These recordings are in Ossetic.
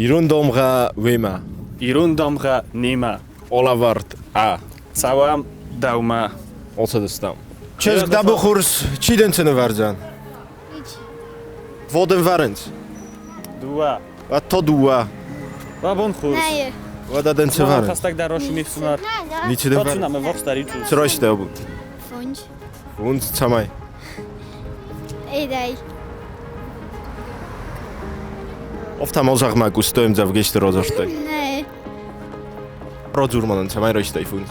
Ирон домгъӕ уемӕ. Ирон дамгъӕ немӕ. Олавӕрд ӕ. Цӕуӕм дӕумӕ. Оцыдыстӕм. Чызг дӕ бухурс чи дын цы нывӕрдзӕн? Водын вӕрынц. Дыууӕ. Уӕд то дыууӕ. Бабон хурс. Уӕдӕ дын цы вӕрынц? Хӕстӕгдӕр росы мифсунар. Ничи дын вӕрынц. Наме вохстар ицу. Цы райстай обут? Фунч. Фунц цӕмӕй? Эйдай. Офта мозагъмӕ густоем дзӕвгесты розӕрдтӕй. Нӕ. Родзур мӕнӕн цӕмӕй райстай фунц?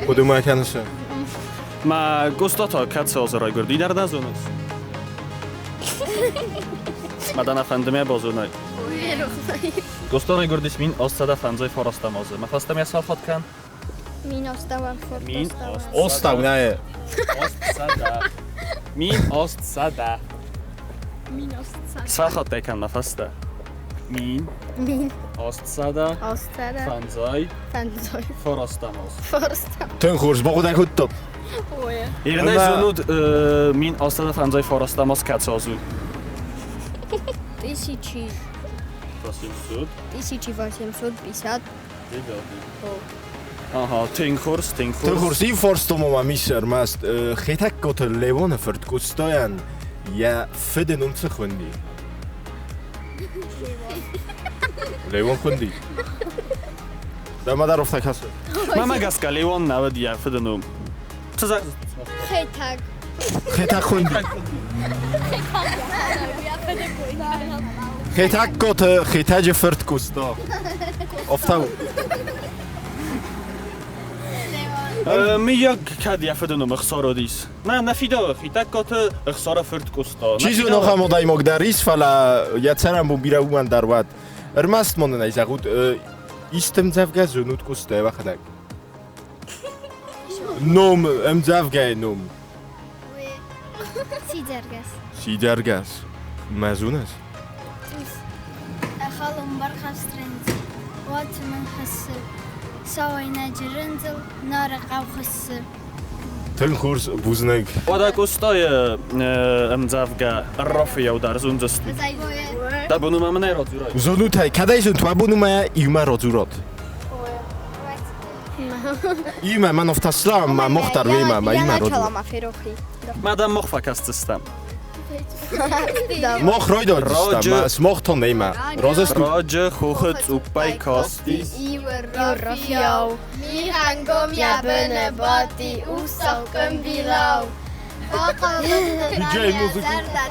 Куыд ма кӕныс? Ма Густото кӕцы озы райгуырди дӕр дӕ зоныс? Ма дӕ нӕ фӕнды мӕ базонай? Густо райгуырдис 1859 азы. Мӕ фӕстӕмӕ цал хатт кӕн? 1800. Мин Остау, нӕ. Остсӕдӕ. Мин остсӕдӕ. Мин остсӕдӕ. Цал хаттӕй кӕн мӕ фӕстӕ? Мин. Мин. Остсӕдӕ. Остсӕдӕ. Фӕндзай. Фӕндзай. Фарастӕм аз. Фарастӕм. Тынг хорз, бахъуыды кодтат. Ирнӕ зонут мин остсӕдӕ фӕндзай фарастӕм аз кӕцы аз у? Тысячи. Восемьсот. 1850. Аха, тынг хорз, тынг хорз. Тынг хорз. Иу ма мис ӕрмӕст Хетӕгкоты Леоны фырт Къостайӕн йӕ фыды ном цы хуынди? Леон хуынди. Дӕ ма дӕр офтӕ кӕсы. Мӕмӕ гӕсгӕ Леон нӕ уыд йӕ фыды ном. Цы Хетӕг. Хетӕг хуынди. Хетӕгкоты Хетӕджы фырт Къоста. Офтӕ Мыййаг кӕд йӕ фыды ном Ӕхсар уыдис? Нӕ, нӕ фидауы Хетӕгкоты Ӕхсары фырт Къоста. Чи зоны, ахӕм адӕймаг дӕр ис, фӕлӕ йӕ цӕрӕнбон бирӕ уымӕн дӕр уӕд. Ӕрмӕст ма нын ӕй зӕгъут, исты ӕмдзӕвгӕ зонут Къостайы уӕхӕдӕг? Ном, ӕмдзӕвгӕйы ном. Сидзӕргӕс. Сидзӕргӕс. Мӕ зоныс? Ахалым бархастрындз, уаты мын хӕссы, сауайнаджы рындзыл Нары хъӕу хӕссы. Тынг хорз, бузныг. Уӕдӕ Къостайы ӕмдзӕвгӕ Ӕррафыйау дӕр зондзыстут. Дӕ бон у ма мын ӕй радзурай? Зонут ӕй, кӕдӕй зонут, уӕ бон у мӕ иумӕ радзурат? Имӕ мӕн офтасла, мӕ мохтар веймӕ, мӕ имӕ радзурат. Мадам мох фӕкӕсдзыстӕм. Мох ройдодзыстӕм, мӕ смохтон имӕ. Розыстут? Раджы хохы цъуппӕй кастис. Иурафиау, Михангом йӕ быны бадти усау къуымбилау. DJ музыку. Зӕрдӕ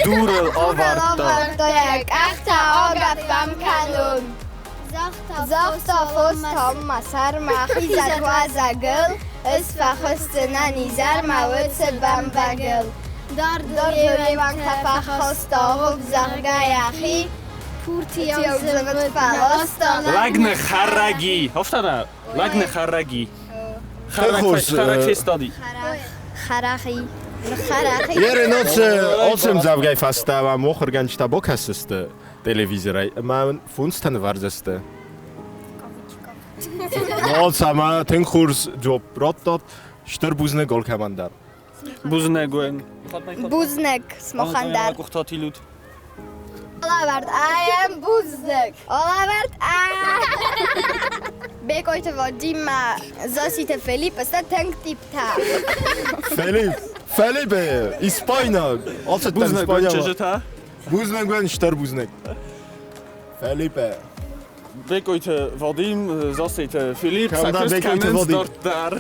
Дурыл авӕрдта. Йӕ къӕхтӕ агӕппӕм кӕнон. Загъта фос ма сӕрмӕ хизӕд уазӕгыл, ӕз фӕхӕсдзынӕн изӕрмӕ уыцы бӕмбӕгыл. Дардыл Левантӕ фӕхаста гъуг, зӕгъгӕ, йӕхи, пуртийау дзывыд фӕласта. Лӕг ныххӕррӕги. Афтӕ нӕ? Лӕг ныххӕррӕги. Хӕрӕг фестади. Хӕрӕхи. Ерын оцы ӕмдзӕвгӕй фӕстӕ мӕм мохыргӕнджытӕ бакӕсдзысты телевизорӕй ӕмӕ фунтстӕ нывӕрдзысты. Ноц ӕмӕ тынг хорз дзуапп радтат. Стыр бузныг алкӕмӕн дӕр. Бузныг уын. Бузныг смохан дӕр. Къухтӕ тилут. Алавӕрд I am бузныг. Алавӕрд Бекъойты Вадим ма Заситы Филипп сты тынг типтӕ. Филипп, Филипп, испайнаг. Ацыдтӕн Бузныг чызджытӕ. Бузныг уын, стыр бузныг. Филиппе. Бекъойты Вадим, Заситы Филипп, сӕ куыст кӕнынц дарддӕр.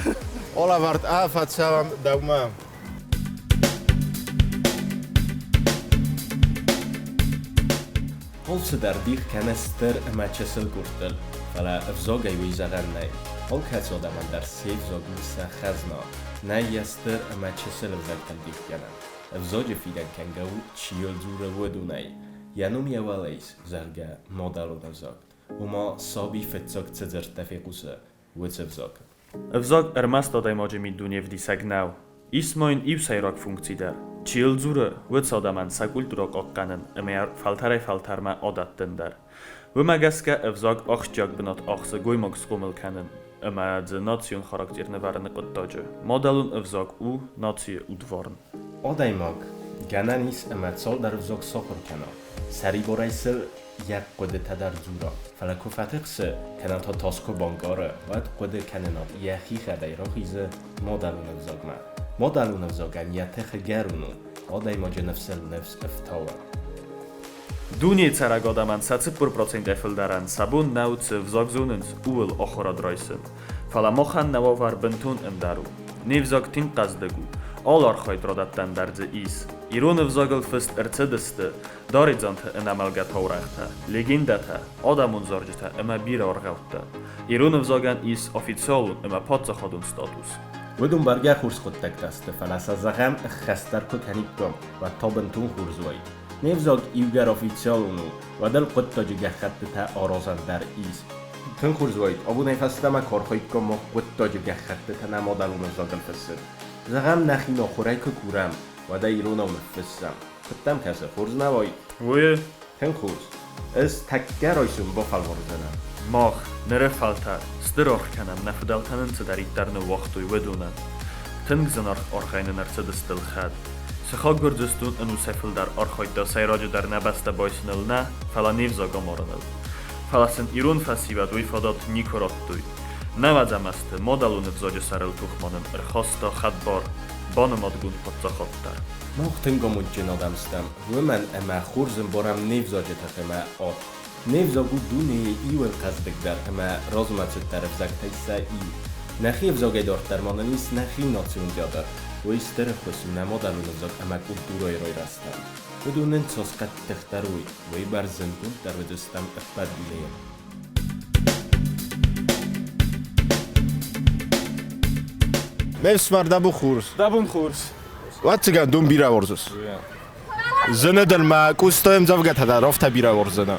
Алавӕрд ӕ фӕцӕуӕм дӕумӕ. Алцыдӕр дих кӕны стыр ӕмӕ чысыл къордтыл, фӕлӕ ӕвзагӕй уый зӕгъӕн нӕй. Алкӕцы адӕмӕн дӕр се взаг у сӕ хӕзна, нӕй йӕ стыр ӕмӕ чысыл ӕвзӕгтыл дихгӕнӕн. Ӕвзаджы фидӕн кӕнгӕ у, чи йыл дзуры, уыдонӕй. Йӕ ном йӕ уӕлӕ ис, зӕгъгӕ, мадӕлон ӕвзаг. Ома, саби фыццаг цы дзырдтӕ фехъусы, уыцы ӕвзаг. Ӕвзаг ӕрмӕст адӕймаджы миддуне вдисӕг нӕу. Ис ма йын иу сӕйраг функци дӕр. Чи йыл дзуры, уыцы адӕмӕн сӕ культурӕ хъахъхъӕнын ӕмӕ йӕ фӕлтӕрӕй-фӕлтӕрмӕ адӕттын дӕр. Уымӕ гӕсгӕ ӕвзаг ахсджиаг бынат ахсы гоймаг схъомыл кӕнын ӕмӕ дзы национ характер нывӕрыны хъуыддаджы. Мадӕлон ӕвзаг у нацийы удварн. Адӕймаг, гӕнӕн ис ӕмӕ цалдӕр ӕвзаг сахуыр кӕна, сӕрибарӕй сыл йӕ хъуыдытӕ дӕр дзура, фӕлӕ куы фӕтыхсы, кӕнӕ та тас куы банкъары, уӕд хъуыдыкӕнынад йӕхихъӕдӕй рахизы мадӕлон ӕвзагмӕ. Мадӕлон ӕвзагӕн йӕ тых ӕгӕрон у, адӕймаджы ныфсыл ныфс ӕфтауы. Дунейы цӕрӕг адӕмӕн сӕ 40 процентӕй фылдӕрӕн сӕ бон нӕу, цы взаг зонынц, ууыл ахуырад райсын. Фӕлӕ махӕн нӕ уавӕр бынтон ӕндӕр у. Не взаг тынг хъӕздыг у. Алы архайд радӕттӕн дӕр дзы ис. Ирон ӕвзагыл фыст ӕрцыдысты Даредзанты ӕнӕмӕлгӕ таурӕгътӕ, легендӕтӕ, адӕмон зарджытӕ ӕмӕ бирӕ аргъӕуттӕ. Ирон ӕвзагӕн ис официалон ӕмӕ паддзахадон статус. Уыдон бӕргӕ хорз хъуыддӕгтӕ сты, фӕлӕ сӕ зӕгъӕм ӕххӕстдӕр куы кӕниккам, уӕд та бынтон хорз уаид. Не взаг иугӕр официалон у, уӕд ыл хъуыддаджы гӕххӕттытӕ аразӕн дӕр ис. Тынг хорз уаид, абонӕй фӕстӕмӕ куы архаиккам мах хъуыддаджы гӕххӕттытӕ нӕ мадӕлон ӕвзагыл фыссын. Зӕгъӕм, нӕхи нахуырӕй куы курӕм, уӕд ӕй иронау ныффыссӕм. Куыд дӕм кӕсы, хорз нӕ уаид? Уый Тынг хорз. Ӕз тӕккӕ райсом бафӕлвардзынӕн. Мах, ныры фӕлтӕр, стыр аргъ кӕнӕм, нӕ фыдӕлтӕ нын цыдӕриддӕр ныууагътой, уыдонӕн. Тынг зынаргъ аргъӕй нын ӕрцыдысты лхӕд. Сыхаг Гуырдзыстон ӕнусӕй фылдӕр архайдта сӕйраджыдӕр нӕ бӕстӕ байсыныл нӕ, фӕлӕ не взаг амарыныл. Фӕлӕ сын ирон фӕсивӕд уый фадат никуы радтой. Нӕуӕдзӕм азты мадӕлон ӕвзаджы сӕрыл тох ма нын ӕрхаста хӕдбар, банымадгонд паддзахад дӕр. Мах тынг амондджын адӕм стӕм, уымӕн ӕмӕ хорз ӕмбарӕм не взаджы тых ӕмӕ ад. Не взаг у дунейы иуыл хъӕздыгдӕр ӕмӕ размӕцыддӕр ӕвзӕгтӕй сӕ иу. Нӕхи ӕвзагӕй дарддӕр ма нын ис нӕхи национ театр. Уый стыр ӕххуыс у нӕ мадӕлон ӕвзаг ӕмӕ культурӕйы райрӕзтӕн. Уыдон нын цас хъӕддыхдӕр уой, уыйбӕрц зындгонддӕр уыдзыстӕм ӕппӕт дунейӕн. Ме фсымӕр, дӕ бон хорз. Дӕ бон хорз. Ӕвӕццӕгӕн, дон бирӕ уарзыс. Зыны дын мӕ къустӕ ӕмдзӕвгӕтӕ дӕр афтӕ бирӕ уарздзынӕ.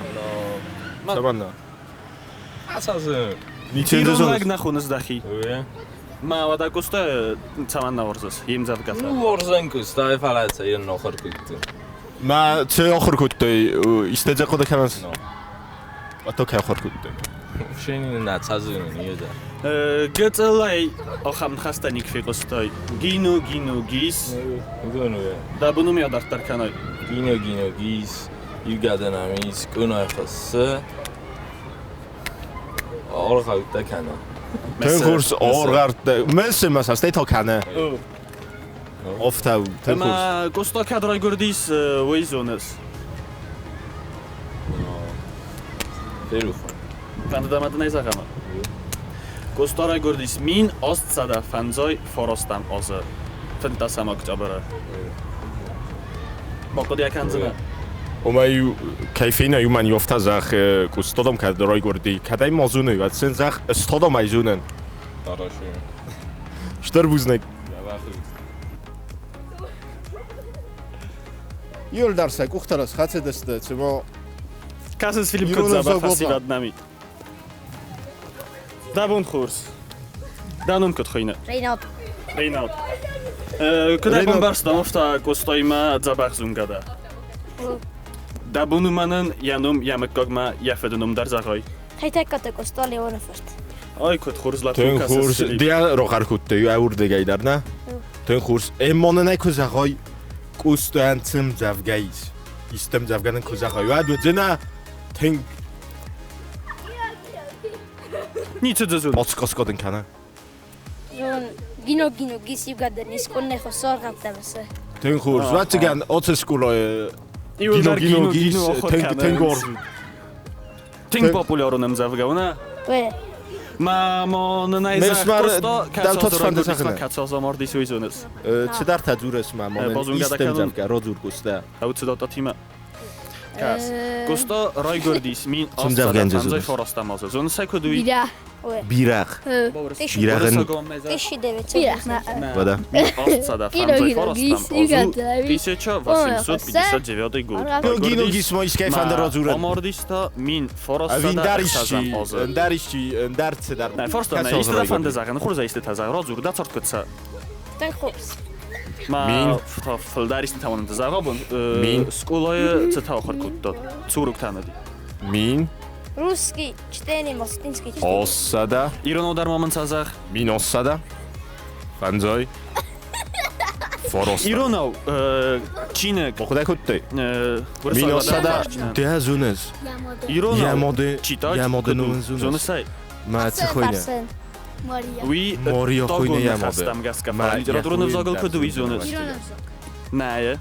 Цӕмӕннӕ? Ирон лӕг нӕ хоныс дӕхи. Мӕ уӕдӕ къустӕ цӕмӕн нӕ уарзыс йе мдзӕвгӕтӕ? Уарзын къустӕ, фӕлӕ сӕ йын ахуыр кодтой. Мӕ цы ахуыр кодтой, исты дзы хъуыды кӕнынц? А то кӕй ахуыр кодтой? Вообще нӕ цазын не да. Гыццылӕй ахӕм ныхӕстӕ никуы фехъуыстай. Гино, гино, гис. Уыдон Дӕ бон уымӕй адарддӕр кӕнай. Гино, гино, гис. Иугӕдӕн ис къуынай хӕссы. Аргъӕуттӕ кӕны. Тынг хорз аргъӕуттӕ. Мысы ма сӕ стӕй та кӕны. Афтӕ у, тынг хорз. Ӕмӕ Къоста кӕд райгуырдис, уый зоныс? Ферухӕн. Фӕнды дӕ ӕмӕ дын ӕй зӕгъӕм? Къоста райгуырдис 1859 азы 15 октябры. Бахъуыды йӕ кӕндзынӕ? Омӕ-иу кӕй фенай, уымӕн иу афтӕ зӕгъ, Къостадам кӕд райгуырди, кӕдӕй ма зоны, уӕд сын зӕгъ, ыстадам ӕй зонын. Хорошо. Стыр бузныг. Иуылдӕр сӕ къухтӕ схӕцыдысты, цыма Кӕсынц Филипп Кодзаба фӕсивӕд нӕми. Дӕ бон хорз. Дӕ ном куыд хуыйны? Рейналд. Рейналд. Куыд ӕй бамбӕрстам, афтӕ Къостаимӕ дзӕбӕх зонгӕ дӕ. Дӕ бон у мӕнӕн йӕ ном, йӕ мыггагмӕ, йӕ фыды ном дӕр зӕгъай. Хетӕгкаты Къоста Леоны фырт. Ай, куыд хорз лӕппу Тынг кӕсыс, хорз. Филипп. Дӕ рохӕр кодтой ӕуырдыгӕй дӕр, нӕ? Тынг хорз. Эммонӕн куы зӕгъай, Къостайӕн цы мдзӕвгӕ ис? Исты ӕмдзӕвгӕ нын куы зӕгъай, уӕд уыдзынӕ тынг Ницы дзы зон. Подсказка дын кӕны. Зон, гино гино гисивгаден исконне хосоргъӕвтӕмӕсӕ. Тынг хорз. Ӕвӕццӕгӕн, оцы скъолайы Иуылдӕр гино гино гино гис ахуыр тынг кӕнынц. тынг хорз. Тынг популярон ӕмдзӕвгӕ у, нӕ? Уе. Ма мо нын ӕй Ме зӕгъ, фсымӕр, Къоста, дӕу кӕцы та азы цы фӕнды райгуырдис зӕгъын? ма кӕцы азы амардис, уый зоныс? Цыдӕртӕ дзурыс ма, мӕнӕн Базонгӕ дӕ исты кӕнон. ӕмдзӕвгӕ родзур Къоста. Ау цыдататимӕ. Кӕс. Къоста райгуырдис мин Ӕмдзӕвгӕ астсӕдӕ зоныс? фарастӕм азы. Зоныс ӕй куыд уый? Бирӕ. Уе. Бирӕгъ. Бирӕгъӕн Бирӕгъ. Вода. Мин астсӕдӕ фӕндзай фарастӕм азы 1859 год. Гино гис ма искӕй фӕнды радзурын. Амардис та мин Ӕви фарастсӕдӕ ӕндӕр ӕхсӕзӕм исчи, азы. ӕндӕр исчи, ӕндӕр цыдӕр. Нӕ, фарста нӕ, Кӕцы исты дӕ фӕнды азы зӕгъын, хорз истытӕ зӕгъ, радзур, дӕ цард куыд цӕ. Тынг хорз. Ма Мин. фылдӕр истытӕ уынын зӕгъ абон. Мин. Скъолайы цытӕ ахуыр кодтат? Цурыктӕ нӕди. Мин Русский чтение, латинский чтение. 800, Иронау дӕр ма мын ца зӕгъ. 1800, фӕндзай. Фороста. Иронау чиныг. Худӕ кодтой. Уырыссаг Миносада адӕм. Дӕ зоныс. Иронау Ямоды читать Ямоды куыд у? номын зоныс. Зоныс ӕй? Мӕ цы хуыйны? Мария. Уый Морио хуыйны тагон Ямоды. ныхӕстӕм гӕсгӕ, Мӕ фӕлӕ литературон йӕ ӕвзагыл куыд уый зоныс? Ирон ӕвзаг. Нӕ.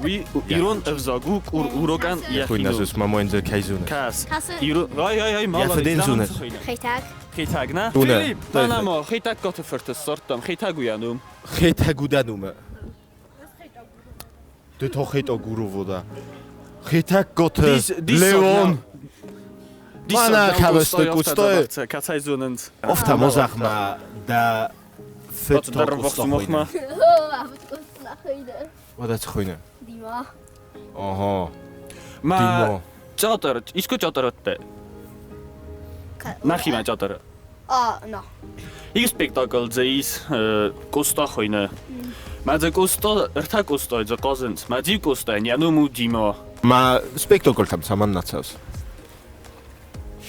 Уый ирон ӕвзаг у урокӕн йӕхи Хуыйны ном. зус, мамойн дзы кӕй зоныс? Кӕс. Кӕсы. Ирон... Ай, ай, ай, Йӕ мала, фыдӕн зоныс. Хетӕг. Хетӕг, нӕ? Уынӕ. Филипп, мӕнӕ ма Хетӕгкаты фырты ссардтам. Хетӕг у йӕ ном. Хетӕг у дӕ номы. Ды то Хетӕгурово да. Хетӕгкаты Леон. Мӕнӕ кӕмысты куыстой. Кӕцӕй зонынц? Офта мозахмӕ дӕ фыд Дӕр вохсмохмӕ. Уӕдӕ цы хуыйны? Дима. Ага. Ма Дима. Чатар, искуы чатар өтте. Нӕхимӕ чатары. А, на. Иу спектакль дзы ис Къоста хуыйны. Мӕ дзы Къоста, ӕртӕ Къостайы дзы хъазынц. Мӕ дзы иу Къостайӕн йӕ ном у Дима. Мӕ спектакльтӕм цӕмӕннӕ цӕуыс?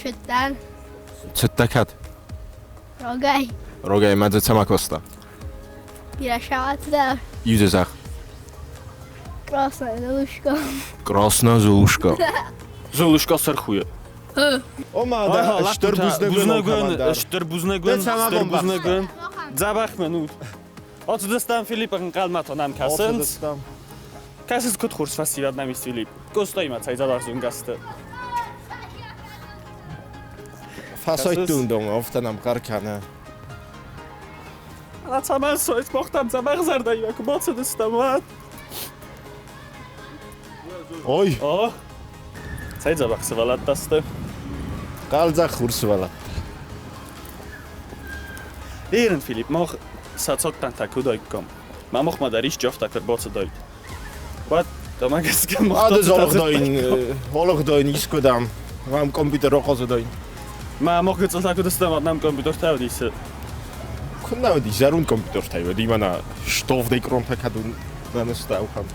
Цыдтӕн. Цыдтӕ кӕд? Рогӕй. Рогӕй мӕ дзы цӕмӕ Къоста? Бирӕ сагъӕты дӕр. Иу дзы зӕгъ. Красная Золушка. Красная Золушка. Золушка сырх у. Ома, да, стыр бузныг. Стыр бузныг уын, стыр бузныг уын. Дзӕбӕх мын ут. Ацыдыстӕм Филиппы ӕнхъӕлмӕ та нӕм кӕсынц. Кӕсыс, куыд хорз фӕсивӕд нӕм ис, Филипп. Къостаимӕ цӕй дзӕбӕх зонгӕ сты. Фӕсайдтон дон, афтӕ нӕм хъӕр кӕны. Цӕмӕн сойт, махтам дзӕбӕх зӕрдӕимӕ куы бацыдыстӕм, уӕд. Ой! О, цӕй дзӕбӕх сывӕллӕттӕ сты. Хъӕлдзӕг хур сывӕллӕттӕ. Эрен, Филипп, мах сӕ цоттӕнтӕ куы уыдаиккам. Мӕ махмӕ дӕр исчи афтӕ куы ӕрбацыдаид. Уӕд дӕмӕ гӕсгӕ мах Ады золыгъдойн, олыгъдойн искуыдӕм. Мӕм компьютер охъозыдойн. Мӕ мах гыццылтӕ куыд стӕм, уӕд нӕм компьютертӕ уыдис. Куыннӕ уыди, зӕронд компьютертӕ уыди, мӕнӕ стовдӕй кронтӕ кӕд нӕ ныстӕухӕм.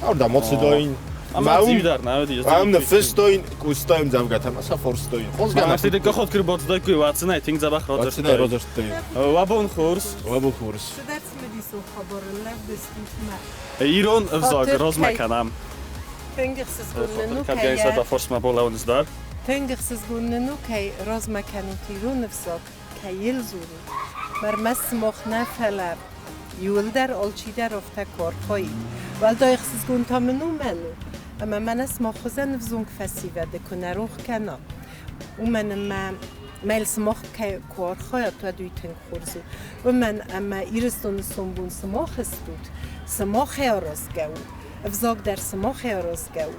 Ардӕм оцыдойн. Ӕмӕ дзиу дӕр нӕ уыди. Ам ныффыстой, куыстой ӕмдзӕвгӕтӕ ӕмӕ сӕ форстой. Хорз Мӕ куы рбацыдаиккой, уӕд сын ай тынг дзӕбӕх радзырдтай. Радзырдтай. Уӕ бон хорз. Уӕ бон хорз. Цыдӕр цымыдисон хабар лӕвдыстут мӕ. Ирон ӕвзаг размӕ кӕнӕм. Тынг ӕхсызгон нын у, Кӕдгӕй сӕ форсмӕ болӕуынц дӕр. Тынг ӕхсызгон нын у, кӕй размӕ кӕнут ирон ӕвзаг, кӕй йыл дзурут. Ӕрмӕст сымах нӕ, фӕлӕ иуылдӕр алчидӕр афтӕ куы архайид. Уӕлдай ӕхсызгон та мын уымӕн у, ӕмӕ мӕнӕ сымах хуызӕн ӕвзонг фӕсивӕды куы нӕ рох кӕна, уымӕн ӕмӕ мӕл сымах кӕй куы архайат, уӕд уый тынг хорз у. Уымӕн ӕмӕ Ирыстоны сомбон сымах стут, сымахӕй аразгӕ у, ӕвзаг дӕр сымахӕй аразгӕ у.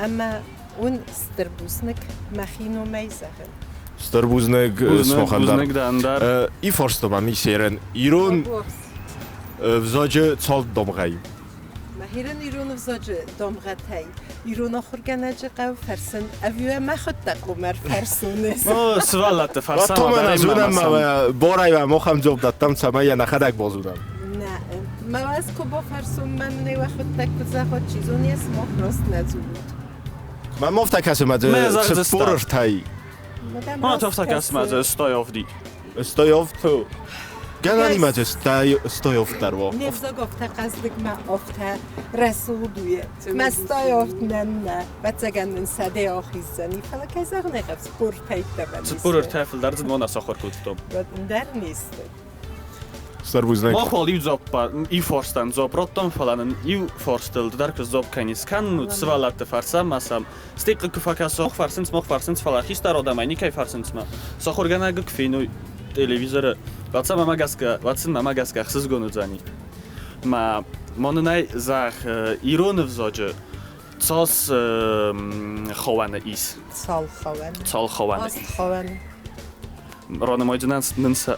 Ӕмӕ уын стыр бузныг мӕхи номӕй зӕгъын. Стыр бузныг сымахӕн дӕр. Бузныг дӕн дӕр. И фарста мӕм исерен ирон взаджы цалд домгъӕй. Мӕхирӕн ирон ӕвзаджы дамгъӕтӕй ирон ахуыргӕнӕджы хъӕуы фӕрсын, ӕви уӕ мӕхуыдтӕг къуымӕр фӕрсон ӕз? О, сывӕллӕтты фӕрсӕм. Ватомӕн ӕз уынӕм мӕ борӕй мӕ мохӕм дзуапп дӕттӕм, цӕмӕй йӕ нӕхӕдӕг базонӕм. Нӕ, мӕ ӕз куы бафӕрсон, мӕ мын ӕй уӕхуыдтӕг куы зӕгъат, чи зоны, йӕ сымах раст нӕ дзурут. Мӕ мофтӕ кӕсы мӕ дзы 43-ӕй. Ма тофтӕ кӕсы мӕ дзы 107. 107? Гӕнӕн имӕ дзы 107 дӕр уа. Не взаг афтӕ хъӕздыг мӕ афтӕ рӕсугъд у. Мӕ 107 нӕн нӕ, ӕвӕццӕгӕн нын сӕдӕ ахиздзӕни, фӕлӕ кӕй зӕгъын ӕй хъӕуы, 43 43 фылдӕр дзы ма нӕ сахуыр кодтам. Ӕндӕр не сты. Стыр бузныг. Мах уал иу дзуапп, иу фарстӕн дзуапп радтам, фӕлӕ нын иу фарстыл ды дӕр куы сдзуапп кӕнис, кӕннод сывӕллӕтты фӕрсӕм ма сӕм. Стӕй куы фӕкӕсох фӕрсынц, мах фӕрсынц, фӕлӕ хистӕр адӕмӕй никӕй фӕрсынц ма. Сӕ ахуыргӕнӕг куы феной телевизоры, уӕд сӕ мӕмӕ гӕсгӕ, уӕд сын мӕмӕ гӕсгӕ ӕхсызгон уыдзӕни. Ма мӕнӕй зӕгъ, ирон ӕвзаджы цас хауӕны ис? Цал хауӕны? Цал хауӕны? Аст хауӕны. Ранымайдзынӕн нын сӕ.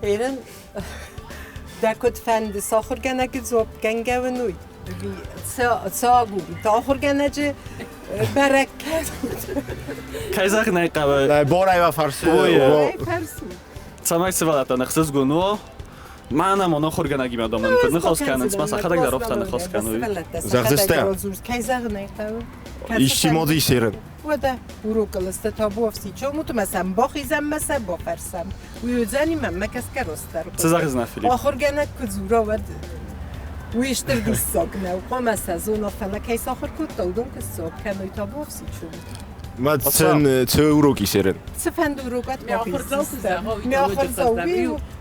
Эрен, дӕ куыд фӕнды, цы ахуыргӕнӕджы дзуапп кӕнгӕ уын уый? Цы агурут? Ахуыргӕнӕджы бӕрӕг кӕнут. Кӕй зӕгъын ӕй хъӕуы. Борӕй уӕ фӕрсы. Борӕй фӕрсут. Цӕмӕй сывӕллӕттӕн ӕхсызгон уа, мӕнӕ мон ахуыргӕнӕгимӕ домын куыд ныхас кӕнынц, мӕ сӕхӕдӕг дӕр афтӕ ныхас кӕной. Зӕгъдзыстӕ. Кӕй зӕгъын ӕй хъӕуы. Исчи ма дзы исерын? Уӕдӕ урокыл сты табуафси чомут ӕмӕ сӕм бахизӕм мӕ сӕ бафӕрсӕм. Уый уыдзӕни мӕнмӕ гӕсгӕ растдӕр. Цы зӕгъдзынӕ, Филипп? Ахуыргӕнӕг куы дзура, уӕд уый стыр диссаг нӕу. Хъуамӕ сӕ зона, фӕлӕ кӕй сахуыр кодта, уыдон куы сахуыр кӕной табуафси чомут. Мад цен цы урок исерен? Цыфӕнды урокат бахиздзыстӕм. Ме ахуырдзау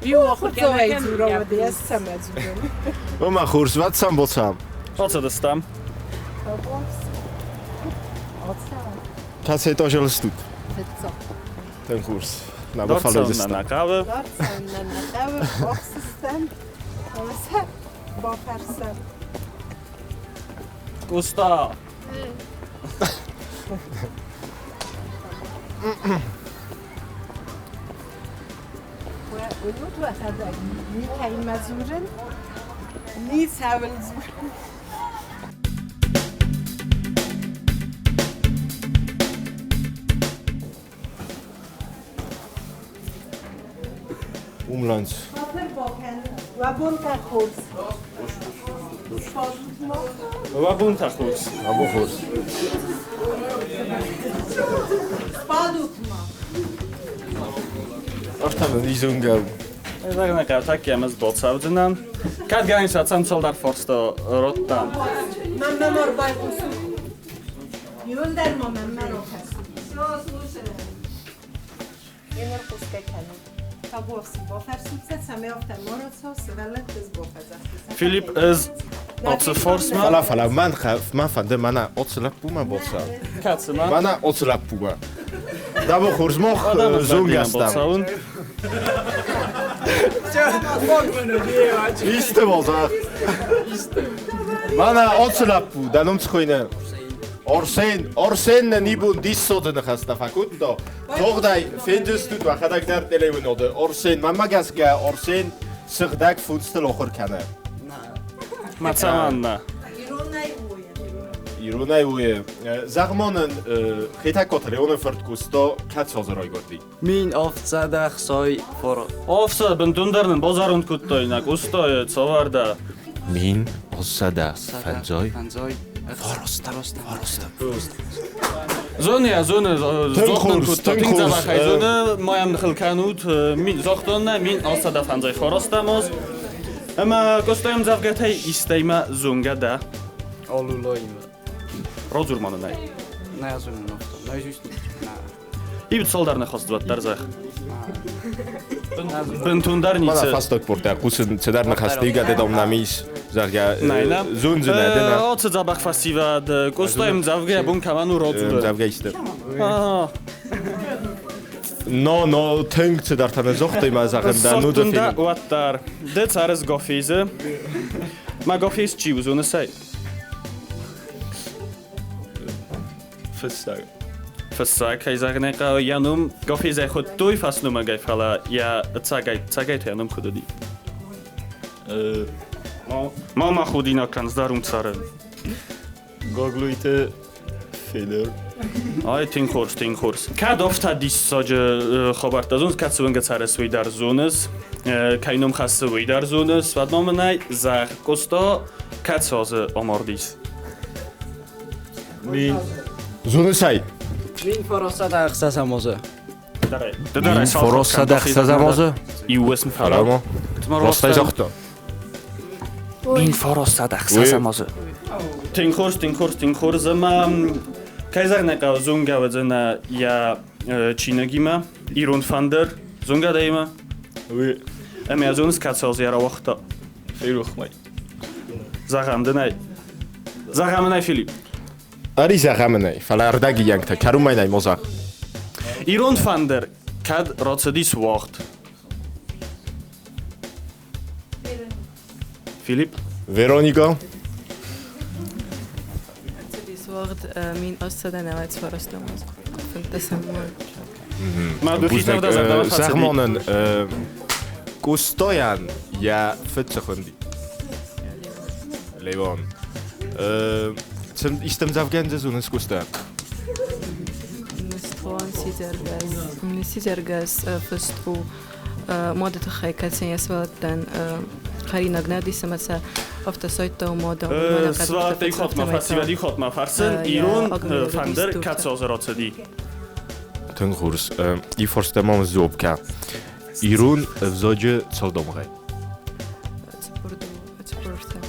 иу ахуырдзауӕй дзура, уӕд ӕз цӕмӕ дзурон? Ома хорз, уӕд сӕм боцам. Ацыдыстӕм. Кӕцӕй тожелстут? Фыццаг. Тынг хорз. Нӕ Дорцӕуын бафӕллойдзыстӕм. нӕ хъӕуы. Дорцӕуын нӕ нӕ хъӕуы, бахсыстӕм, ӕмӕ сӕ бафӕрсӕм. Къоста! Уынут уӕхӕдӕг, никӕимӕ дзурын, ницӕуыл дзурын. Умланц. Хатыр бакӕн, уӕ бонтӕ хорз. Уӕ бонтӕ хорз. Уӕ бон хорз. Сбадут ма. Афтӕ нын изонгӕ у. Зӕгъын хъӕутӕкки ӕмӕ сбоцӕудзынӕн. Кӕд гӕнӕн сӕцӕн цалдӕр фарста радтам. Мӕнмӕ ма рбайхъусут. Иуылдӕр ма мӕнмӕ ракӕсут. Еныр хъусгӕ кӕнут. Табуафси, бафӕрсут сӕ, цӕмӕй афтӕ ма рацӕуа, сывӕллӕтты бафӕдзӕхсут. Филипп, ӕз оцы форсмӕ. Фӕлӕ, фӕлӕ, мӕн, мӕн фӕнды мӕнӕ оцы лӕппумӕ боцау. Кӕцымӕ? Мӕнӕ оцы лӕппумӕ. Дӕ хорз мох зонгӕ стӕм. Боцауын. Исты бозах. Мӕнӕ оцы лӕппу, дӕ ном цы хуыйны? Орсен, Орсен нын ибон диссоды ныхӕстӕ фӕкодта. Тогъдӕй фендзыстут уӕхӕдӕг дӕр телеуыноды. Орсен, мӕнмӕ гӕсгӕ, Орсен сыгъдӕг фунтстыл охыр кӕны. Ма цӕмӕннӕ? Иронӕй уойы. Иронӕй уойы. Зӕгъ-ма нын, Хетӕгкаты Леоны фырт Кусто кӕд азы райгуырди? 1706 фор. Офсад бынтондӕр нын базарунд кодтой нӕ Кустойы цавӕрдӕ. 1805. Фӕндзой. Фороста. Фороста. Зоны, зоны, зохтон кодта, тынг дзӕбӕхӕй зоны, ма йӕм ныхыл кӕнут, зохтон нӕ 1805 форостам аз. Ӕмӕ Костайы ӕмдзӕвгӕтӕй истӕимӕ зонгӕ дӕ? Олулоимӕ. Радзур ма нын ӕй. Нӕ зонын афтӕ. Наизусть нӕ. Иу цалдӕр ныхас уӕддӕр зӕгъ. Бынтондӕр Мӕнӕ ницы. фӕстаг портӕ хъусын цыдӕр ныхӕстӕ дӕм нӕм ис, зӕгъгӕ, Нӕй, нӕ. зондзынӕ ды нӕ. Оцы дзӕбӕх фӕсивӕд, Къостайы ӕмдзӕвгӕ бон кӕмӕн у радзуры? Ӕмдзӕвгӕ исты. Аа. Но, но, тынг цыдӕртӕ нӕ зогътой ма зӕгъын дӕ нуды Сортунда фенын. уӕддӕр. Ды цӕрыс Гофизы. Ма Гофиз чи у, зоныс ӕй? Фыссӕг. Фыссӕг, кӕй зӕгъын ӕй хъӕуы, йӕ ном Гофизӕй хуыдтой фӕсномыгӕй, фӕлӕ йӕ ӕцӕгӕй, цӕгӕй та йӕ ном куыд уыди? Ма ма худинаг кӕн, здарун цӕры. Гаглойты Федор. Ай, тынг хорз, тынг хорз. Кӕд афтӕ диссаджы хабӕрттӕ зоныс, кӕд цы уынгӕ цӕрыс, уый дӕр зоныс, кӕй ном хӕссы, уый дӕр зоныс, уӕд ма мын ӕй зӕгъ, Къоста кӕцы азы амардис? Мин. Зоныс ӕй? 1406 азы. 1406 азы? Иу уысм фӕлӕ. Фӕлӕ-ма. Раст ӕй загъта. 1406 азы. Тынг хорз, тынг хорз, тынг хорз. Ӕмӕ кӕй зӕгъын ӕй хъӕуы, зонгӕ уыдзынӕ йӕ чиныгимӕ, Ирон фӕндыр, зонгӕ дӕ имӕ? Уый. Ӕмӕ йӕ зоныс, кӕцы азы йӕ рауагъта? Ферох мӕ. Зӕгъӕм дын ӕй. Зӕгъӕм ын ӕй, Филипп. Ӕри зӕгъӕм ын ӕй, фӕлӕ ӕрдӕг иӕнгтӕ, кӕрумӕй нӕй мозаг. Ирон фӕндыр кӕд рацыдис уагъд? Филипп? Вероника? Рацыдис уагъд 1894 азы. Фынддӕсӕм май. Мӕ духи тӕвдӕ зӕрдӕмӕ фӕцыди. Зӕгъ-ма нын, Къостайӕн йӕ фыд цы хуынди? Левон. Исты ӕмдзӕвгӕ дзы зоныс Къостайӕн? Ныстуан сидзӕргӕс. Сидзӕргӕс фыст у мады тыххӕй, кӕцы йӕ сывӕллӕттӕн Хӕринаг нӕ уыдис ӕмӕ сӕ афтӕ сайдта уымӕ дӕр. Сватӕй хотмӕ, фӕсивӕди хотмӕ фӕрсӕн ирон фӕндыр кӕцы озӕроцыди? Тынг хорз. Ифорстӕ мам зобка. Ирон ӕвзаджы цалдомгъай. 44.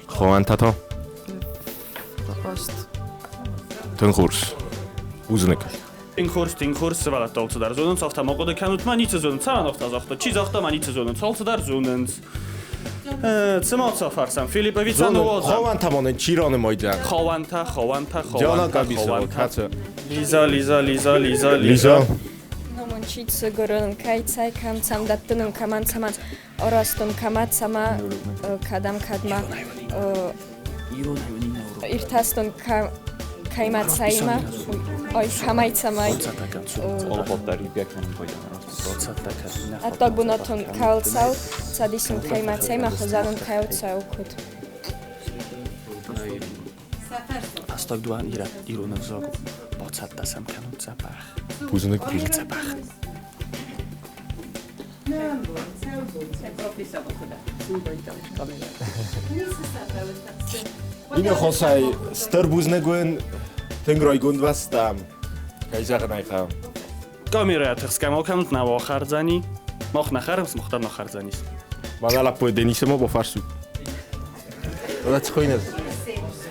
Хоантата? Ост. Тынг хорз. Бузныг. Тынг хорз, тынг хорз, сывӕллӕттӕ алцыдӕр зонынц, афтӕ ма хъуыды кӕнут, ма ницы зонынц, цӕмӕн афтӕ загъта, чи загъта, ма ницы зонынц, алцыдӕр зонынц. Цыма цы фарсам, Филипповица ныууадзӕм. Ховантӕ монын чи ранымайдзӕн? Ховантӕ, ховантӕ, Диана ховантӕ, Габисова, ховантӕ. кӕцы? Лиза, Лиза, Лиза, Лиза, Лиза. Номон чи цыгырын, кӕй цӕй кӕм цӕм дӕттынын, кӕмӕн цӕмӕн арӕзтон, кӕмӕ цӕмӕ, кӕдӕм кӕдмӕ иртӕстон, кӕимӕ цӕимӕ, ой, кӕмӕй цӕмӕй. Ӕддагбынатон кӕуыл цӕу, цӕдисон кӕимӕ цӕимӕ, хӕдзарон кӕуыл цӕуы, куыд. Фӕстаг дуан ирон ӕвзаг бацӕттӕ сӕм кӕнут дзӕбӕх. Бузныг, бузныг. Дзӕбӕх. Иннӕ хосӕй стыр бузныг уын, тынг райгонд вӕстӕм. Кӕй зӕгъын ӕй хъӕуы. Камерӕ тыхсгӕ ма кӕнут, нӕ уӕ хӕрдзӕни. Мах нӕ хӕрӕм, сымах дӕр нӕ хӕрдзӕнис. Мӕнӕ лӕппу Денисы ма бафарсут. Хуыйны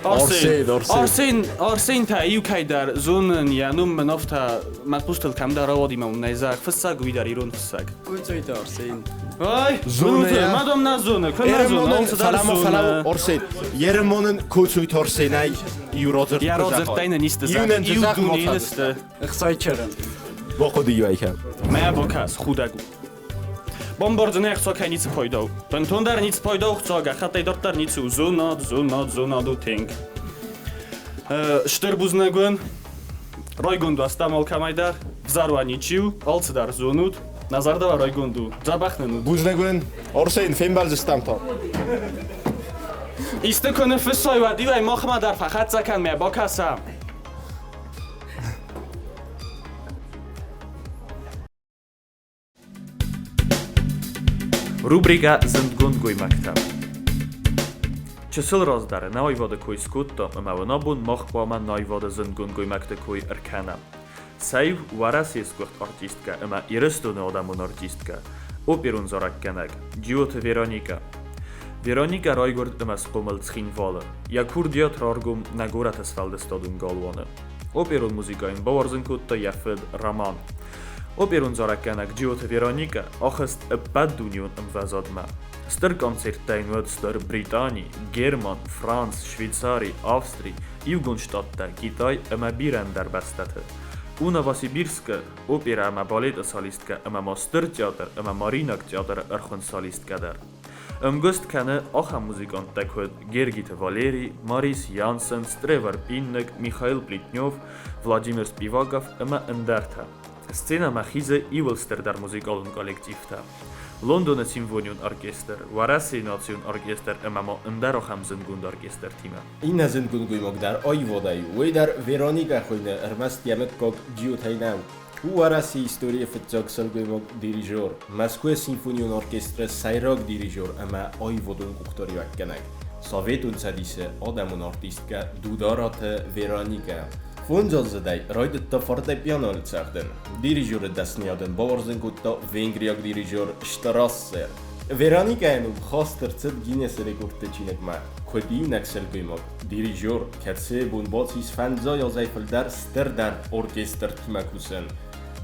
Арсен, Арсен. Арсен, Арсен та иу кӕйдӕр зонын, йӕ ном мын афтӕ мӕ хъустыл кӕмдӕр ауади мӕ уымӕй зӕгъ, фыссӕг уый дӕр ирон фыссӕг. Куыцойты Арсен. Ай, зоны, мадам нӕ зоны, куы нӕ зоны, он цыдӕр зоны. Арсен, Еремонын Куцойты Арсенӕй иу радзырд Йӕ радзырдтӕй нын исты зӕгъ, иу дунейы сты. Ӕхцайчерӕн. Бахъуыды иу айкӕ. Мӕ бакӕс, худӕг у. Бомбардзынӕ ӕхца кӕй ницы пайда у. Бынтондӕр ницы пайда у хца, гӕххӕттӕй дарддӕр ницы у. Зонад, зонад, зонад у тынг. Стыр бузныг уын. Райгонд уастам алкӕмӕй дӕр. Взӕр уӕ ничи у, алцыдӕр зонут. Нӕ зӕрдӕ уӕ райгонд у. Дзӕбӕх нын у. Бузныг уын. Арсен, фембӕлдзыстӕм та. Исты куы ныффыссой, уӕд-иу ӕй махмӕ дӕр фӕхӕццӕ кӕн, мӕ бакӕсӕм. Рубрикӕ «Зындгонд гоймӕгтӕ». Чысыл раздӕр нӕ аивады кой скодтам ӕмӕ уын абон мах хъуамӕ нӕ аивады зындгонд гоймӕгты кой ӕркӕнӕм. Сӕ иу Уӕрӕсейы сгуыхт артисткӕ ӕмӕ Ирыстоны адӕмон артисткӕ, оперон зарӕггӕнӕг Джиоты Вероникӕ. Вероникӕ райгуырд ӕмӕ схъомыл Цхинвалы. Йӕ курдиат раргом нӕ горӕты сфӕлдыстадон галуаны. Оперон музыкӕ йын бауарзын кодта йӕ фыд Роман. Оперон зарӕггӕнӕг Джиоты Вероникӕ ахызт ӕппӕтдунеон ӕмвӕзадмӕ. Стыр концерттӕ йын уыд Стыр Британи, Герман, Франц, Швейцари, Австри, Иугонд Штаттӕ, Китай ӕмӕ бирӕ ӕндӕр бӕстӕты. У Новосибирскы оперӕ ӕмӕ балеты солисткӕ ӕмӕ ма Стыр театр ӕмӕ Мариинаг театры ӕрхуын солисткӕ дӕр. Ӕмгуыст кӕны ахӕм музыканттӕ куыд Гергиты Валерий, Марис Янсен, Тревор Пиннек, Михаил Плетнев, Владимир Спиваков ӕмӕ ӕндӕртӕ. Сценӕмӕ хизы иууыл стырдӕр музыкалон коллективтӕ. Лондоны симфонион оркестр, Уӕрӕсейы национ оркестр ӕмӕ ма ӕндӕр ахӕм зындгонд оркестртимӕ. Иннӕ зындгонд гоймаг дӕр аивадӕй у, уый дӕр Вероникӕ хуыйны, ӕрмӕст йӕ мыггаг Джиотӕй нӕу. У Уӕрӕсейы историйы фыццаг сылгоймаг-дирижер, Мӕскуыйы симфонион оркестры сӕйраг дирижер ӕмӕ аивадон къухдариуӕггӕнӕг, Советон Цӕдисы адӕмон артисткӕ Дудараты Вероникӕ. Фондзаздзыдӕй райдыдта фортепианойыл цӕгъдын. Дирижеры дӕсныйадӕн бауарзын кодта венгриаг дирижер Штрассер. Вероникӕйӕн уыд хаст ӕрцыд Гиннесы рекордты чиныгмӕ, куыд иунӕг сылгоймаг, дирижер, кӕцыйы бон бацис фӕндзай азӕй фылдӕр стырдӕр оркестртимӕ кусын.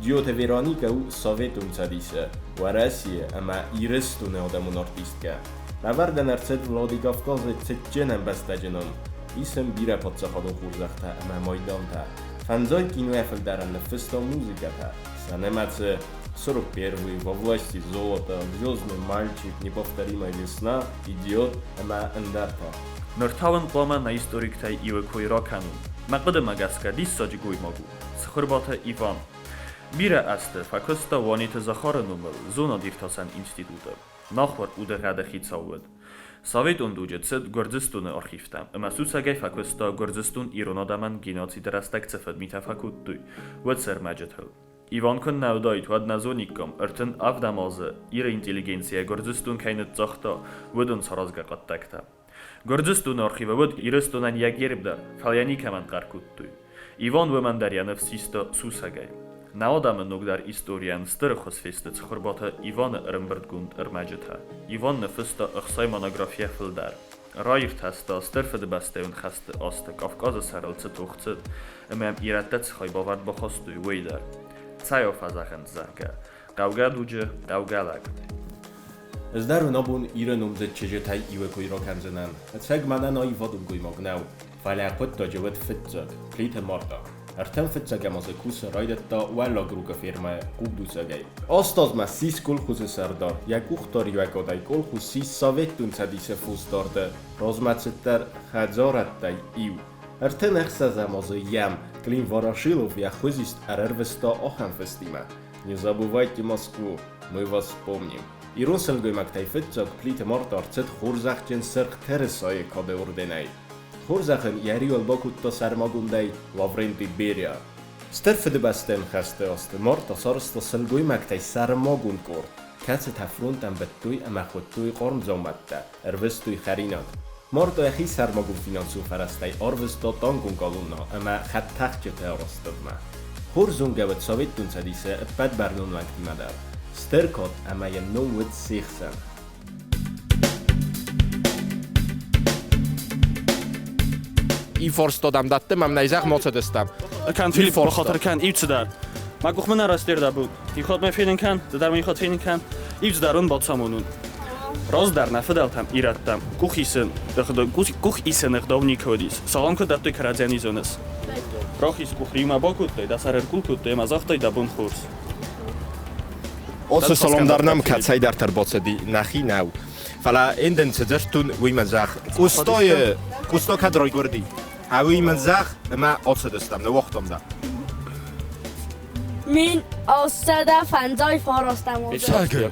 Джиоты Вероникӕ у Советон Цӕдисы, Уӕрӕсейы ӕмӕ Ирыстоны адӕмон артисткӕ. Лӕвӕрд ын ӕрцыд Владикавказы цытджын ӕмбӕстаджы ном. Ис ын бирӕ паддзахадон хорзӕхтӕ ӕмӕ майдантӕ. Фӕндзай кинойӕ фылдӕрӕн ныффыста музыкӕтӕ, сӕ нымӕцы 41-й, Во власти золото, Звездный мальчик, Неповторимая весна, Идиот ӕмӕ ӕндӕртӕ. Ныр та уын хъуамӕ нӕ историктӕй иуы кой ракӕнон. Мӕ хъуыдымӕ гӕсгӕ диссаджы гоймаг у Цхуырбаты Иван. Бирӕ азты фӕкуыста Уаниты Захары номыл зонад-иртасӕн институты. Нахуыр удыгъӕды хицау уыд. Советон дуджы цыд Гуырдзыстоны архивтӕм ӕмӕ сусӕгӕй фӕкуыста Гуырдзыстон ирон адӕмӕн геноциды рӕстӕг цы фыдмитӕ фӕкодтой, уыцы ӕрмӕджытыл. Иван куыннӕ уыдаид, уӕд нӕ зониккам, 37 азы Иры интеллигенцийӕ Гуырдзыстон кӕй ныццагъта, уыдон саразгӕ хъуыддӕгтӕ. Гуырдзыстоны архивы уыд Ирыстонӕн йӕ герб дӕр, фӕлӕ йӕ никӕмӕн хъӕр кодтой. Иван уымӕн дӕр йӕ ныфс иста сусӕгӕй. Нӕ адӕмы ногдӕр историйӕн стыр ӕххуыс фесты Цхуырбаты Иваны ӕрӕмбырдгонд ӕрмӕджытӕ. Иван ныффыста 60 монографийӕ фылдӕр. Раиртӕста Стыр Фыдыбӕстӕйон хӕсты азты Кавказы сӕрыл цы тох цыд, ӕмӕ йӕм ирӕттӕ цы хайбавӕрд бахастой, уый дӕр. Цӕй фӕзӕгъынц, зӕгъгӕ, хъӕугӕ дуджы хъӕугӕ лӕг. Ӕз дӕр уын абон Иры номдзыд чызджытӕй иуы кой ракӕндзынӕн. Ӕцӕг мӕнӕн аивадон гоймаг нӕу, фӕлӕ хъуыддаджы уыд фыццаг, Плиты Марта. Ӕртын фыццӕгӕм азы кусын райдыдта Уӕллаг Рукъы фермӕйы хъугдуцӕгӕй. 8 азмӕ ссис колхозы сӕрдар, йӕ къухдариуӕгадӕй колхоз ссис Советон Цӕдисы фосдарды размӕцыддӕр хӕдзарӕдтӕй иу. 36 азы йӕм Клим Ворошилов йӕ хуызист ӕрӕрвыста ахӕм фыстимӕ: «Не забывайте Москву, мы вас помним». Ирон сылгоймӕгтӕй фыццаг Плиты Марта ӕрцыд хорзӕхджын Сырх Тырысайы кады орденӕй. Хорзӕх ын йӕ риуыл бакодта сӕрмагондӕй Лаврентий Берия. Стыр Фыдыбӕстӕйон хӕсты азты Марта сарӕзта сылгоймӕгтӕй сӕрмагонд къорд, кӕцытӕ фронтӕн быдтой ӕмӕ хуыдтой хъарм дзаумӕттӕ, ӕрвыстой хӕринаг. Марта йӕхи сӕрмагонд финансон фӕрӕзтӕй арвыста танкон колоннӕ ӕмӕ хӕдтӕхджыты арӕзтадмӕ. Хорз зонгӕ уыд Советон Цӕдисы ӕппӕт бӕрнон уӕнгтимӕ дӕр. Стыр кад ӕмӕ йын ном уыд се хсӕн. Ифорстодам даттым, нӕй моцедестам. Кӕн Филипп, бахатыр кӕн, иу цыдӕр. Мӕ къух мын арастердабут. Ихот мӕ фенын кӕн, ды дӕр мын ихот фенын кӕн. Иу цыдӕр уын бацамонун. Раздӕр нӕ фыдӕлтӕм ирӕттӕм къух исын, къух исын ӕгъдау никуы уыдис. Салам куыд дӕттой кӕрӕдзийӕн изоныс. Рахиз къух риумӕ бакодтай, дӕ сӕр ӕркъул кодтай ӕмӕ загътай дӕ бон хорз. Оцы салам дӕр нӕм кӕцӕйдӕр бацыди, нӕхи нӕу. Фӕлӕ ӕндӕн цы дзырдтон, уый мын зӕгъ. Къустойы, Къусто кӕд райгуырди? Ӕви мын зӕгъ, ӕмӕ ацыдыстӕм, ныууагътам дӕ. 1859 азы. Цӕгӕ?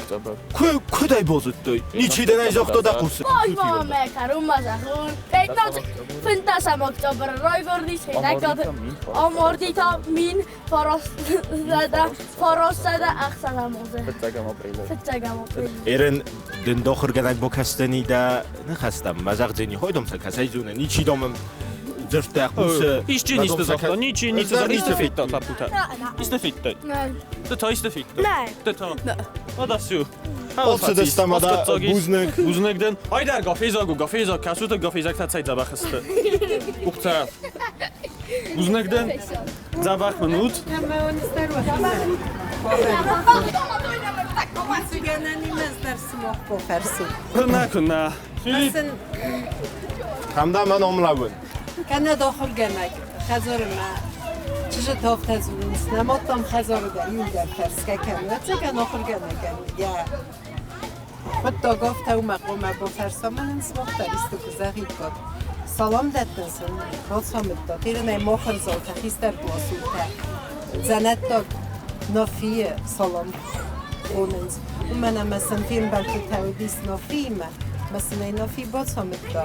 Куыд ӕй базыдтай? Ничи дын ӕй загъта дӕ хъусы? 15 október райгуырдис Хетӕгкаты амарди та 1960 азы. Фыццӕгӕм апрелы. Эрен дын дохыргӕнӕг бакӕсдзӕни дӕ ныхӕстӕм. Мӕ зӕгъдзӕни, хойдом сӕ кӕцӕй зоны, ничи домӕм дзырдтӕ хъусы. Исчи ницы загъта, ничи ницы загъта, исты федта лӕппутӕ? Исты федтай? Ды та исты федтай? Ды та? Адасю. Ацыдыстӕм ада бузныг. Бузныг дын. Айдар гафезаг у, гафезаг, кӕсут гафезӕгтӕ цӕй дзӕбӕх сты. Къухтӕ. Бузныг дын. Дзӕбӕх мын ут. Куыннӕ, куыннӕ. Филипп. Кӕм дӕ мӕ ном лӕууын? Кӕнӕ ахуыргӕнӕг хӕдзармӕ чызджытӕ афтӕ дзурынц, нӕ мадтам хӕдзары дӕр иугӕр фӕрсгӕ кӕны. Ӕцӕгӕн ахуыргӕнӕгӕн йӕ хъуыддаг афтӕ у, мӕ хъуамӕ бафӕрса, мӕнӕн сымах дӕр исты куы зӕгъиккат. Салам дӕттын сын бацамыдтат, ирынӕй махырдзаутӕ, хистӕр къласонтӕ, дзӕнӕттаг Нафийы салам хонынц. Уымӕн ӕмӕ сын фембӕлдтытӕ уыдис Нафиимӕ, ӕмӕ сын ӕй Нафи бацамыдта.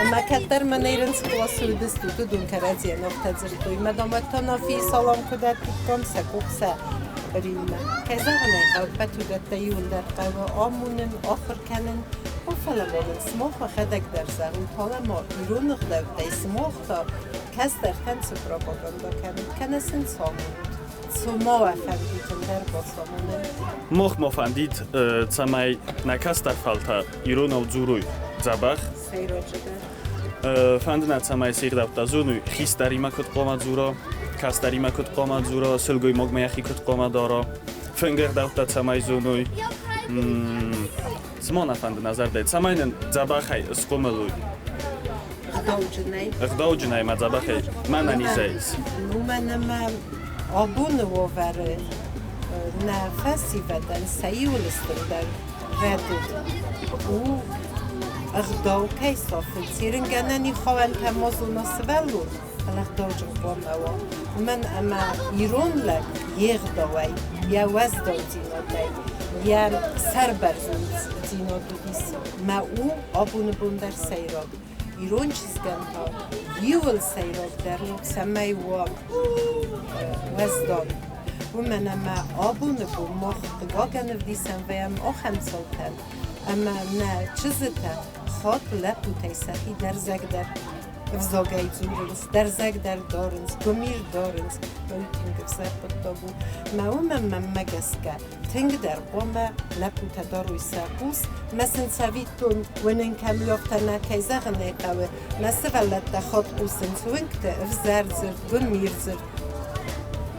Ӕмӕ кӕддӕр мӕнӕ ирын цы къласы уыдыстут, уыдон кӕрӕдзийӕн афтӕ дзырдтой. Мӕ дам, уӕд та Нафийы салам куы дӕттиккам, сӕ къух сӕ риумӕ. Кӕй зӕгъын ӕй хъӕуы, ӕппӕт уыдӕттӕ иуылдӕр хъӕуы амонын, ахуыр кӕнын. О, фӕлӕ ма мын сымах уӕхӕдӕг дӕр зӕгъут, фӕлӕ ма ирон ӕгъдӕуттӕй сымах та кӕстӕртӕн цы пропаганда кӕнут, кӕнӕ сын цы амонут? Цы ма уӕ фӕндид ӕндӕр бацамонын? Мах ма фӕндид, цӕмӕй нӕ кӕстӕр фӕлтӕр иронау дзурой дзӕбӕх. Сӕйраджыдӕр. Фӕнды нӕ, цӕмӕй се гъдӕуттӕ зоной, хистӕримӕ куыд хъуамӕ дзура, кӕстӕримӕ куыд хъуамӕ дзура, сылгоймагмӕ йӕхи куыд хъуамӕ дара, фынгы ӕгъдӕуттӕ цӕмӕй зоной. Цы ма нӕ фӕнды нӕ зӕрдӕ, цӕмӕй нын дзӕбӕхӕй схъомыл уой. Ӕгъдауджынӕй. Ӕгъдауджынӕй ӕмӕ дзӕбӕхӕй мӕнӕнизӕй. Уымӕн ӕмӕ абоны уавӕры нӕ фӕсивӕдӕн сӕ иуыл стырдӕр рӕдыд у ӕгъдау кӕй сафы. Цӕрынгӕнӕн ихауӕнтӕ ма зона сывӕллон, фӕлӕ ӕгъдауджын хъуамӕ уа. Уымӕн ӕмӕ ирон лӕг йе гъдауӕй, йӕ уӕздаудзинадӕй, йӕ сӕрбӕрзонддзинад уыдис мӕ у абоны бон дӕр сӕйраг. Ирон чызгӕн та иуыл сӕйрагдӕр у, цӕмӕй уа уӕздан. Уымӕн ӕмӕ абоны бон мах хъыгагӕн ӕвдисӕн вӕййӕм ахӕм цаутӕн, ӕмӕ нӕ чызджытӕ хатт лӕппутӕй сӕхи дӕрзӕгдӕр ӕвзагӕй дзурынц, дӕрзӕгдӕр дарынц, гуымир дарынц. Уый тынг ӕвзӕр хъуыддаг у. Мӕ уымӕн мӕнмӕ гӕсгӕ тынгдӕр хъуамӕ лӕппутӕ дарой сӕ хъус. Мӕ сын цӕвиттон уынын кӕм уӕфтӕ нӕ, кӕй зӕгъын ӕй хъӕуы, мӕ сывӕллӕттӕ хатт хъусынц уынгты ӕвзӕр дзырд, гуымир дзырд.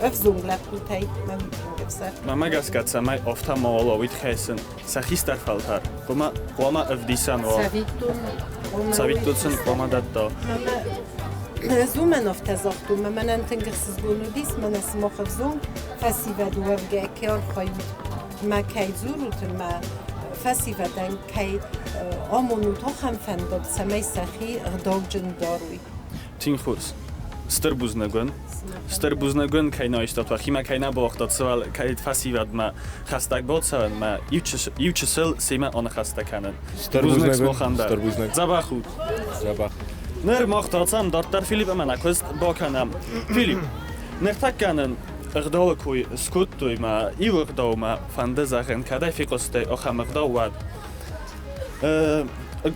Ӕвзонг лӕппутӕй мӕ уый тынг ӕвзӕр. Мӕнмӕ гӕсгӕ, цӕмӕй афтӕ мауал уа, уый тыххӕй сын сӕ хистӕр фӕлтӕр хъуамӕ, хъуамӕ ӕвдисӕн уа. Цӕвиттон, Цӕвиттон сын хъуамӕ дӕтта. Ӕз уымӕн афтӕ загътон, мӕ мӕнӕн тынг ӕхсызгон уыдис, мӕнӕ сымах ӕвзонг фӕсивӕд уӕвгӕ кӕй архайут мӕ кӕй дзурут ӕмӕ фӕсивӕдӕн кӕй амонут ахӕм фӕндаг, цӕмӕй сӕхи ӕгъдауджын дарой. Тынг хорз. Стыр бузныг уын. Стыр бузныг уын, кӕй нӕ истат уӕхимӕ, кӕй нӕ бауагътат сывӕл, кӕй фӕсивӕдмӕ хӕстӕг бацӕуынмӕ, иу чысыл семӕ аныхӕстӕ кӕнын. Стыр Бузныг бузныг. сымахӕн дӕр. Стыр бузныг. Дзӕбӕх ут. Дзӕбӕх. Ныр мах та цӕм дарддӕр Филипп ӕмӕ нӕ куыст бакӕнӕм. Филипп, ныртӕккӕ нын ӕгъдауы кой скодтой мӕ иу ӕгъдаумӕ фӕнды зӕгъын, кӕдӕй фехъуыстай ахӕм ӕгъдау, уӕд.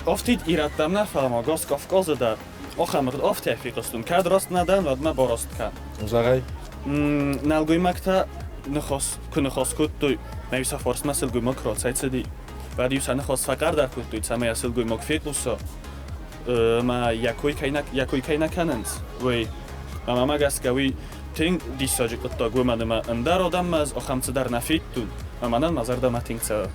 Афтид ирӕттӕм нӕ, фӕлӕ ма гас Кавказы дӕр ахӕм афтӕ фехъуыстон. Кӕд раст нӕ дӕн, уӕд мӕ бараст кӕн. Зӕгъай. Нӕлгоймӕгтӕ ныхас куы ныхас кодтой, мӕ-иу сӕ фарсмӕ сылгоймаг куы рацӕйцыди, уӕд-иу сӕ ныхас фӕкъаддӕр кодтой, цӕмӕй а сылгоймаг фехъуса, ӕмӕ йӕ кой кӕй нӕ, йӕ кой кӕй нӕ кӕнынц, уый. Ӕмӕ мӕ гӕсгӕ уый тынг диссаджы хъуыддаг, уымӕн ӕмӕ ӕндӕр адӕммӕ ӕз ахӕм цыдӕр нӕ федтон, ӕмӕ мӕнӕн мӕ зӕрдӕмӕ тынг цӕуы.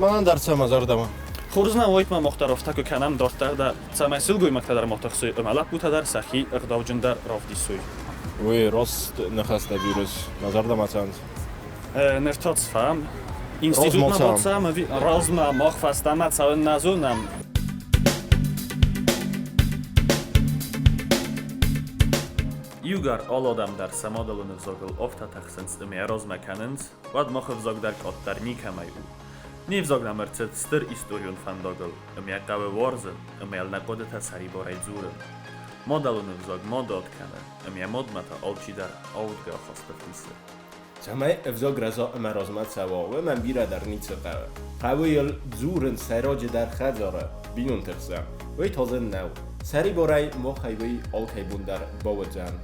Мӕнӕн дӕр цӕ мӕ зӕрдӕмӕ. Хорз нӕ уайд ма мах дӕр афтӕ куы кӕнӕм дарддӕр дӕр, цӕмӕй сылгоймӕгтӕ дӕр ма тыхсой ӕмӕ лӕппутӕ дӕр сӕхи ӕгъдауджындӕр равдисой. Уый раст ныхӕстӕ дзурыс, мӕ зӕрдӕмӕ цӕуынц. Ныр та цӕм. Институтмӕ бацӕм ӕви размӕ мах фӕстӕмӕ цӕуын нӕ зонӕм. Иугӕр алы адӕм дӕр сӕ мадӕлон ӕвзагыл афтӕ тӕхсынц ӕмӕ размӕ кӕнынц, уӕд мах ӕвзаг дӕр къаддӕр никӕмӕй у. Не взаг нӕм ӕрцыд стыр историон фӕндагыл, ӕмӕ йӕ хъӕуы уарзын, ӕмӕ йыл нӕ хъуыдытӕ сӕрибарӕй дзурын. Мадӕлон ӕвзаг мады ад кӕны, ӕмӕ йӕ мадмӕ та алчидӕр аудгӕ ахаст ӕвдисы. Цӕмӕй ӕвзаг рӕза ӕмӕ размӕ цӕуа, уымӕн бирӕ дӕр ницы хъӕуы. Хъӕуы йыл дзурын сӕйраджыдӕр хӕдзары, бинонты хсӕн. Уый та зын нӕу. Сӕрибарӕй махӕй уый алкӕй бон дӕр бауыдзӕн.